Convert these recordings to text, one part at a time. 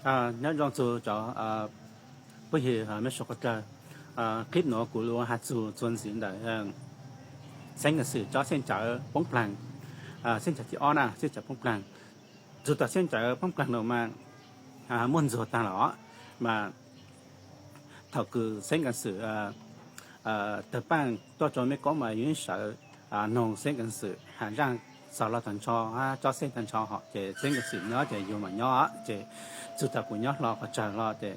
Nyob zoo txug cov phooj ywg mej suav qhov dlawg, clip nuav kuv lug has txug txuas ntxiv ntawm Xeeb Kas Xwm tsob xeej cawv poob plaag, xeej cawv thib ob na, xeej cawv poob plaag. Txug tom xeej cawv poob plaag nuav mas muaj ntxuag taag lawm os, mas thaum kws Xeeb Kas Xwm tawg paaj tuaj rua mej koob mas yug sawv noog Xeeb Kas Xwm has zaaj xaus lug taag nrho, tsob xeej taag nrho hov ces Xeeb Kas Xwm nyob ces yug mam nyob, ces txug thaum kuv nyob hlo qhov tsawg hlo ces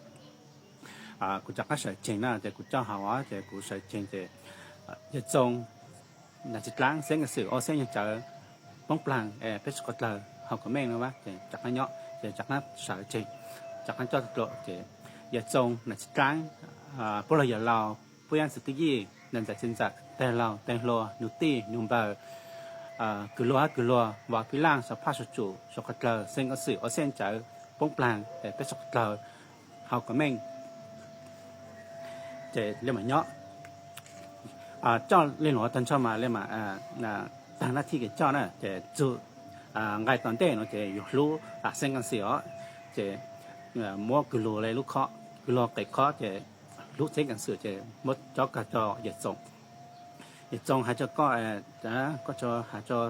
kuv rov qaab sawv tsees na, ces kuv coj hauv ces kuv sawv tsees ces Yawm Txoov, Nam Txiv Dlaab, Xeeb Kas Xwm ua xeej cawv poob plaag es peb suav qhov dlawg hauv comment no ces rov qaab nyob ces rov qaab sawv tsees, rov qaab coj dlua ces Yawm Txoov, Nam Txiv Dlaab, Puab Laug Yawm Laus, Puab Yaab Ntxwv Kwj Yij, Nam Ntxawm Txiv Ntxawm, Teg Laug Teg Hluas, Nus Tij Nus Npawg, kws luag hab kws luag, Vaam Phij Laaj, Xaus Phaj Xaus Tsum, suav qhov dlawg Xeeb Kas Xwm ua xeej cawv poob plaag es peb suav qhov dlawg hauv comment ces le mam nyob. Coj le nuav taag nrho mas le mam taag naj thij kev coj na, ces txug nqai tom ntej nuav ces yug hlub Xeeb Kas Xwm os, ces muab kws lug le lub khob, kws lug qe khob ces hlub Xeeb Kas Xwm ces muab cob kag rua Yawm Txoov. Yawm Txoov has rua koj, koj has rua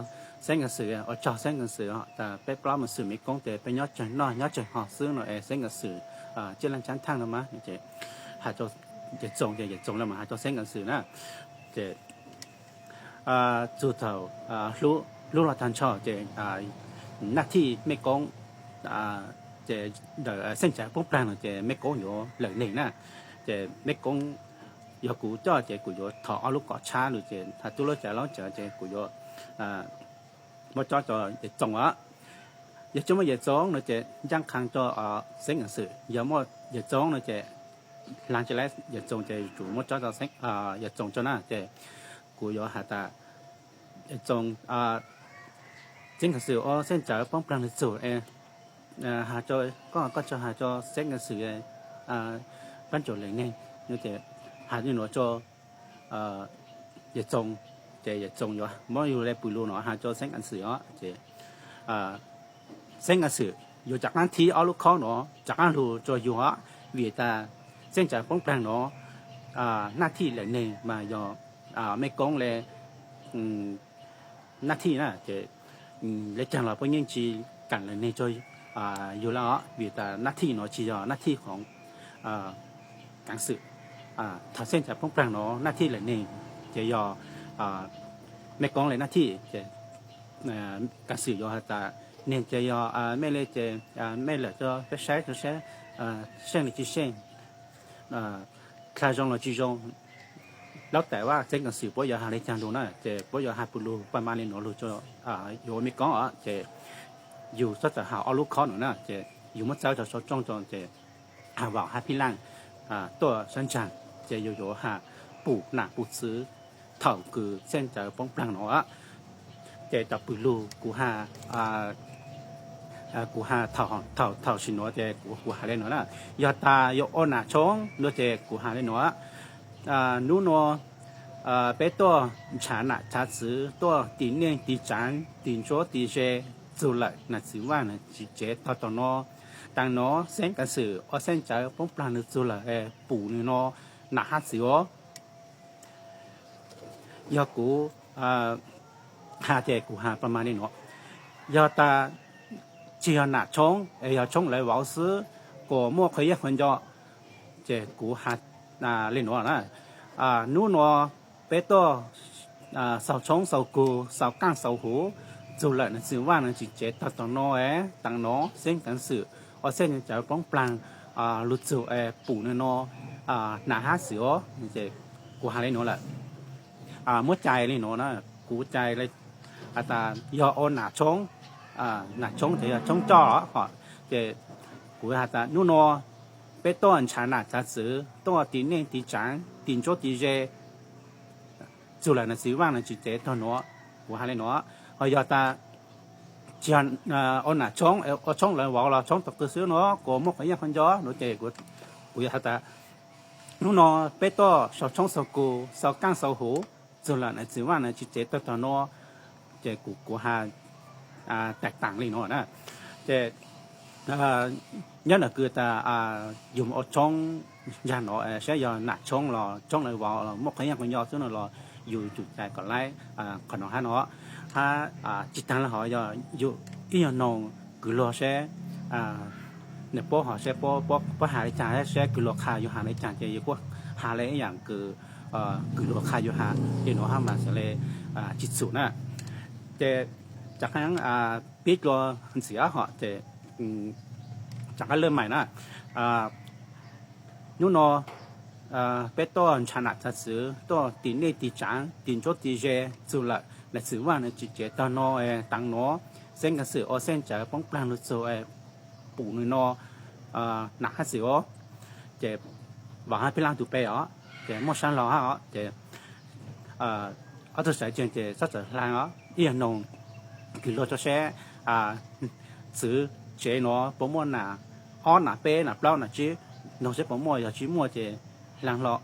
Xeeb Kas Xwm, ua tsaug Xeeb Kas Xwm, tas peb plaub moos xwm mej koob ces peb nyob tsawg noj nyob tsawg haus xwb no es Xeeb Kas Xwm tsiaj laaj tsaab thaaj no mas, ces has rua Yawm Txoov ces Yawm Txoov le mas has rua Xeeb Kas Xwm na, ces txug thaum hlub lug taag nrho ces naj thij mej koob, ces ntawm xeej cawv poob plaag no ces mej koob yuav lawm neeg na, ces mej koob, yog kuv coj ces kuv yuav thov ob lub kom tshab lug ces has tub lub cawv laub cawv ces kuv yuav muab cob rua Yawm Txoov os. Yog tsi muaj Yawm Txoov no ces ncaaj qha rua Xeeb Kas Xwm, yog muaj Yawm Txoov no ces hlaa tsi la Yawm Txoov ces yuav tsum muab cob rua Yawm Txoov tso na, ces kuv yuav has tas Yawm Txoov, Xeeb Kas Xwm ua xeej cawv poob plaag lug txug, has rua koj, koj tso has rua Xeeb Kas Xwm paab tsuam lawm neeg, ces has le nuav rua Yawm Txoov, ces Yawm Txoov yuav muab yug le pum lug no has rua Xeeb Kas Xwm os, ces Xeeb Kas Xwm yuav rov qaab thib ob lub khob no rov qaab lug rua yug os, vim tas xeej cawv poob plaag no naj thij lawm neeg mas yog mej koob le naj thij na, ces le caag los puab yeej tsi kaam lawm neeg rua yug lawm os, vim tas naj thij no tsi yog naj thij khoov kaav xwm. Thaum xeej cawv poob plaag no naj thij lawm neeg ces yog mej koob le naj thij, ces kaav xwm yuav has tas neeg ces yog mej le ces mej lawm rua peb saib rua saib seej le tsi seej, dlha zoo los tsi zoo. Laub tais vaj Xeeb Kas Xwm puab yuav has le caag lug na, ces puab yuav has pum lug paj ma le nuav lug rua yug ua mej koob os, ces yug txhob txawm has ob lub khob no na, ces yug muab txawb rua sau rooj rua ces has Vaam hab Phij Laaj tuaj sab ntsaag, ces yug yuav has pum nam pum txwv thaum kws xeej cawv poob plaag no. Ces cov pum lug kuv has, kuv has thaum, thaum sim nuav ces kuv, kuv has le nuav na. Yog tas yuav ua nam tshoob no ces kuv has le nuav. Nub nua peb tuaj ntshav nam ntshav txwv, tuaj tiv neej tiv tsaav, tiv ntsuab tiv ze, txug lawm nam txiv vaaj nam txiv tsev tog tom no. Taam no Xeeb Kas Xwm ua xeej cawv poob plaag nwg txug lawm, pum nwg no nam hab txwv os. Yog kuv has ces kuv has paj ma le nuav. Yog tas tsi yog nam tshoob es yog tshoob lawv vauv xwb, kuas muaj qhov yeeb qhov nco, ces kuv has le nuav na. Nub nua peb tuaj xaus tshoob xaus kug, xaus kaaj xaus huv, txug lawm nam txiv vaaj nam txiv tsev tog tom no. Taam no Xeeb Kas Xwm ua xeej cawv poob plaag lug txug pum nwg no nam hab txwv os. Kuv has le nuav lawm. Muab cais le nuav na, kuv cais le has tas yog ua nam tshoob, nam tshoob ces yog tshoob coj os, ces kuv has tas nub nua peb tuaj ntshav nam ntshav txwv, tuaj tiv neej tiv tsaav, tiv ntsuab tiv ze, txug lawm nam txiv vaaj nam txiv tsev tog nuav. Kuv has le nuav. Ho yog tas tsi yog ua nam tshoob, ua tshoob lawv vauv los tshoob tog qw xwb no, kuas muaj qhov yeeb qhov nco no ces kuv yuav has tas nub nua peb tuaj xaus tshoob xaus kug, xaus kaaj xaus huv, txug lawm nam txiv vaaj nam txiv tsev tog tog nuav. Ces kuv, kuv has taag taag le nuav na. Ces nyob ntawm kws tas yug mus ua tshoob, yog no saib yog nam tshoob los tshoob lawv vauv los muaj qhov nyiaj qhov nyo xwb no los yus tsum cais kom laib qhov no hab no. Hab tsis taag le hov yog yus ib nyuag noog kws luag seb nws puab ho seb puab has le caag, seb kws luag qha yus has le caag ces yus kuj has le ib yaam kws kws luag qha yus has le no hab mas xws le tsis txhum na. Ces rov qaab pib dlua ntxiv hov ces rov qaab laj maim na. Nub no peb tuaj ntshav nam txav xwv, tuaj tis nej tis tsaav, tis ntsuab tis ze, txug lawm nam txwv vaaj nam txwv tsev tog no, taag no, xeeb nkaag xwm ua xeeb ntsawv poob plaag lug txug pum nwg no nam hab xwv os. Ces vaam hab peb laab tug pe os, ces muaj sab laug hab os, ces ob tug sawv tsees ces txhob txawm hlaang os, ib yog noog kws luag tso seb txwv tsev no puas muaj nam ob nam peb nam plaub nam tsib, noog seb puas muaj, yog tsis muaj ces hlaang hlo.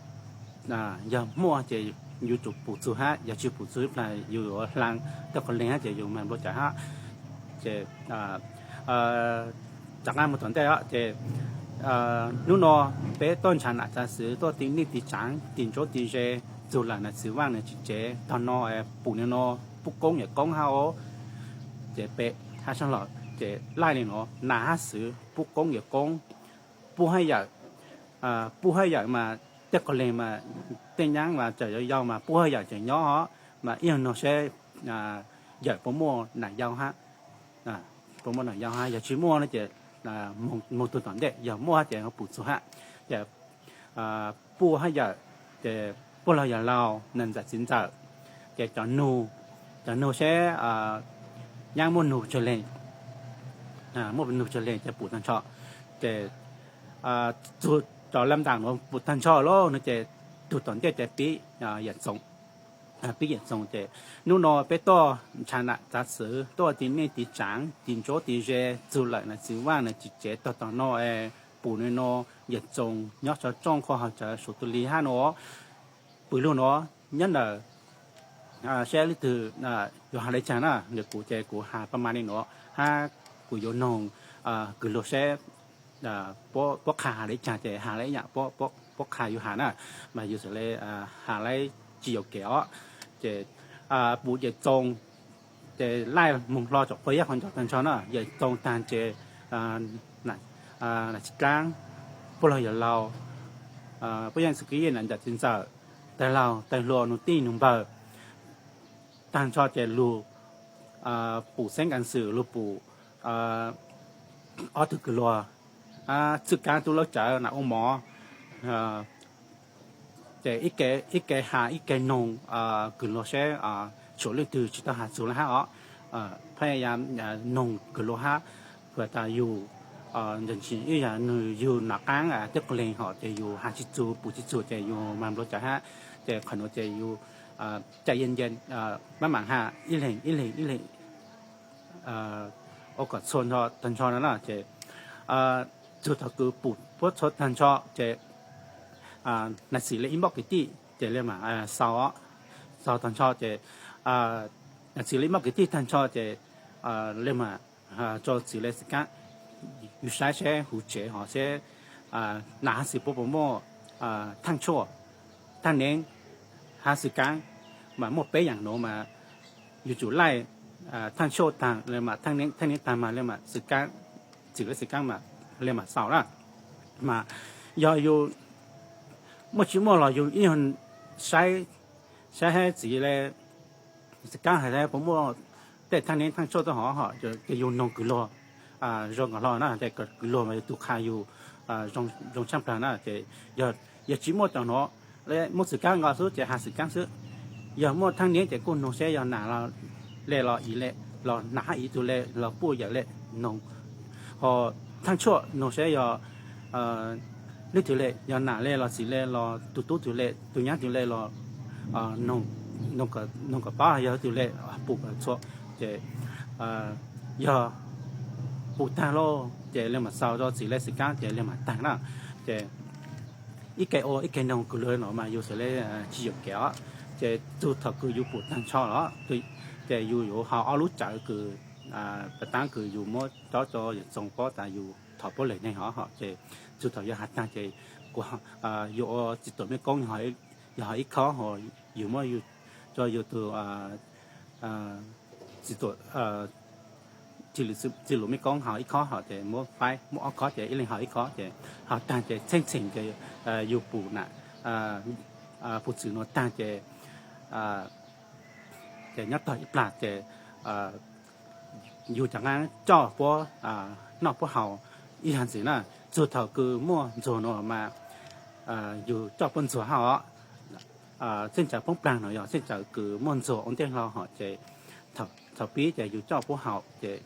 Yog muaj ces yus tsum pum txug hab, yog tsis pum txug ib plag yus yuav hlaang tej qhov leeg hab ces yus mag nplua cawv hab. Ces rov qaab moog tom ntej os, ces nub no peb tuaj ntshav nam txav xwv, tuaj tis nej tis tsaav, tis ntsuab tis ze, txug lawm nam txwv vaaj nam txwv tsev tog no, pum nwg no, puj koob yawm koob hab os. Ces pe hab sab laug ces laij le no, nam hab xwv, puj koob yawm koob, puj hab yawm. Puj hab yawm mas tej qhov leeg mas tej nyaab mas tseem yau yau mas puj hab yawm tseem nyob hab, mas ib yog noog seb yawm puas muaj nam yau hab, puas muaj nam yau hab, yog tsis muaj no ces moog tug tom ntej, yog muaj hab ces pum txug hab. Ces puj hab yawm, ces puj laug yawm laug, nam ntxawm txiv ntxawm, ces cov nug, cov nug seb nyaab muaj nug tsawg leeg, muaj nug tsawg leeg ces pum tag nrho. Ces txug cov lam ntaam nuav pum tag nrho lawm no ces tug tom ntej ces pib yawm txoos, pib yawm txoos ces nub no peb tuaj ntshav nam txav xwv, tuaj tis nej tis tsaav, tis ntsuab tis ze, txug lawm nam txwv vaaj nam txwv tsev tog tom no, pum nwg no, yawm txoos nyob tsawv tsooj qhua hauv tsawv suav tus li hab no. Pw lug no, nyob ntawm seb leej twg yuav has le caag na, ntawm kuv ces kuv has pab mas li no, hab kuv yuav noog kws luag seb puab qha has le caag ces has le yaam puab qha yus has na, mas yus xws le has le tsis yuam kev os. Ces pum yawm txoos, ces laij moog hlo tsom qhua yaj qhov ncauj tag nrho na, yawm txoos taag ces nam txiv kaab, puj laug yawm laug, puj yeej xwm kis yeej nam ntxawm txiv ntxawm, tawg laug tawg hluas, nus tij nus npawg, tag nrho ces lug pum xeeb nkaas xwm, lug pum ob tug kws luag, txwj kaab tub laub tsawv nam ua mov. Ces ib ke has ib ke noog kws luag seb tshuav leej twg tsis tau has txug le hab os. Phab ya noog kws luag hab, has tas yus ntawm ntsis ib yam nwg yug nam qaab teb qhov leeg hom ces yus has tsis txug pum tsis txug ces yus mag nplua cawv hab. Ces qhov nuav ces yus cai yee yee, maj mam has ib leeg ib leeg ib leeg ua kom txhua tag nrho no na. Ces txug thaum kws pum puab txhua tag nrho ces nam txiv le ib npoj kwv tij ces le mam xaus, xaus tag nrho ces nam txiv le ib npoj kwv tij tag nrho ces le mam tso txiv le xwm kaab, yus saib seb huv tsev hov seb nam hab xwv puab puas muaj thaaj tshuaj, thaaj neeb hab xwm kaab. Mas muaj peb yaam nuav mas yus tsum laij thaaj tshuaj taag le mam thaaj neeb, thaaj neeb taag mas le mam xwm kaab, txiv le xwm kaab mas le mam xaus na. Mas yog yus muaj tsis muaj los yus ib nyuag saib, saib hab txiv le xwm kaab has puas muaj tej thaaj neeb thaaj tshuaj tuaj hov hom ces yus noog kws luag zoo kom hlo na, ces kws luag mas yog tug qha yus zoo tshaaj plawg na. Ces yog tsis muaj cov nuav, muaj xwm kaab nkaus xwb ces has xwm kaab xwb. Yog muaj thaaj neeb ces kuj noog seb yog nam le los iv le, los nam hab iv tug le los puj yawm le, noog. Ho thaaj tshuaj noog seb yog leej twg le, yog nam le los txiv le los tug tub twg le, tug nyab twg le los noog kom paub yog leej twg le, pum kom txhua. Ces yog pum taag lawm ces le mam xaus rua txiv le xwm kaab ces le mam taag na. Ces ib ke ua ib ke noog kws luag no mas yus xws le tsis yuam kev os. Ces txug thaum kws yus pum taag nrho los ces yus yuav has ob lub tsawv kws pas taab kws yus muab cob rua yawm Txoov paub tas yus thov puab lawm neeg hov hom ces txug thaum yog has taag ces kuv, yus ua txiv tuam mej koob yog hov ib khob, yus muab rua yus tug txiv lwm mej koob hov ib khob hom ces muab faib muab ob khob ces ib leeg hov ib khob ces hov taag ces txheej txheem ces yus pum na, pum txwm nuav taag ces ces nyob tog ib plag ces yug cav qaab coj puab noj puab haus ib yam ntxiv na. Txug thaum kws muaj ntxuag nuav mas yug coj puab ntxuag hab os. Txheej tsawv poob plag nuav yog txheej tsawv kws muaj ntxuag ua ntej hlo hom ces thaum pib ces yug coj puab haus ces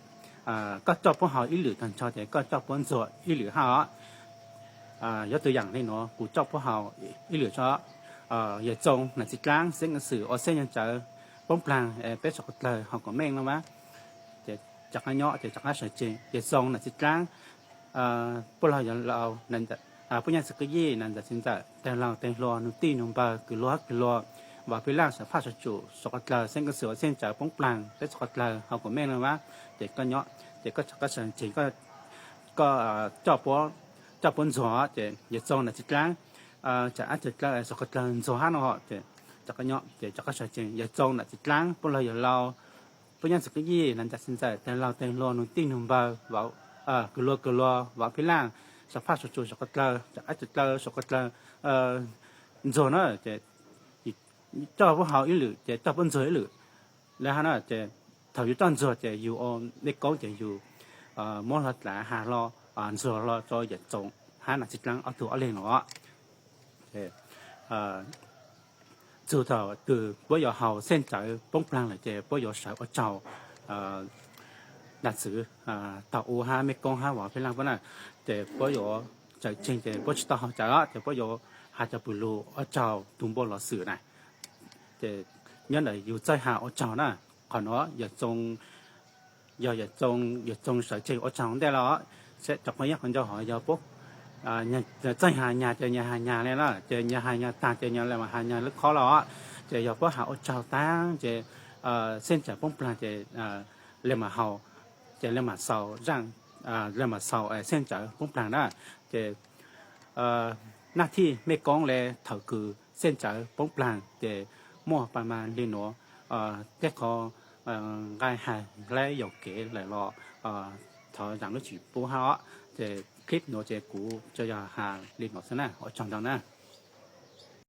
koj coj puab haus ib lwm taag nrho ces koj coj puab ntxuag ib lwm hab os. Yuav tug yaam le nuav kuv coj puab haus ib lwm tso. Yawm Txoov nam txiv dlaab xeeb xwm ua txheej tsawv poob plag peb suav qhov dlawg hauv kuas meej nuav mas ces rov qaab nyob ces rov qaab sawv tsees. Yawm Txoov nam txiv dlaab puab laug yawg laus, puab nyaab txiv qwj yij nam ntxawm txiv ntxawm tag laug tag hluas nus tij nus npawg kws luag hab kws luag, vav pij laaj suav phaj suav tsum suav qhov dlawg xeeb xwm ua txheej tsawv poob plag peb suav qhov dlawg hauv kuas meej nuav mas ces koj nyob ces koj rov qaab sawv tsees, koj coj puab ntxuag ces Yawm Txoov nam txiv dlaab tsam ab tsam dlawg suav qhov dlawg ntxuag hab nuav ces rov qaab nyob ces rov qaab sawv tsees. Yawm Txoov nam txiv dlaab puab laug yawg laus, puab nyaab txiv qwj yij nam ntxawm txiv ntxawm tag laug tag hluas nus tij nus npawg, kws luag kws luag, vav pij laaj suav phaj suav tsum suav qhov dlawg tsam ab tsam dlawg suav qhov dlawg ntxuag na ces coj puab haus ib lwm ces coj puab ntxuag ib lwm le hab na ces thaum yug coj ntxuag ces yug ua mej koob ces yug muab hlo dlav has hlo ntxuag hlo rua Yawm Txoov hab nam txiv dlaab ob tug ob leeg nuav. Txug thaum kws puab yuav haus txheej tsawv poob plag lawm ces puab yuav sawv ua tsaug nam txwv tau u hab mej koob hab vav pij laaj puab na ces puab yuav sawv tsees ces puab tsi tau haus tsawv os ces puab yuav has cov pum lug ua tsaug tug npua lov xwm na ces nyob ntawm yug txawj has ua tsaug na. Qhov nuav yog Yawm Txoov sawv tsees ua tsaug ntej los seb cov qhov nyob qhov ncauj hov yog puab txawj has nyag ces nyag has nyag le na ces nyag has nyag taag ces nyag le mas has nyag lub khob los ces yog puab has ua tsaug taag ces txheej tsawv poob plag ces le mas haus ces le mas xaus zaaj le mas xaus txheej tsawv poob plag na ces naj thij mej koob le thaum kws txheej tsawv poob plag ces muaj pa mas le nuav tej qhov nqai has hlab yaum kev lawm los thov zaam lub txim pub hab os ces clip nuav ces kuv tsuas yog has le nuav xwb na ua tsaug ntau na.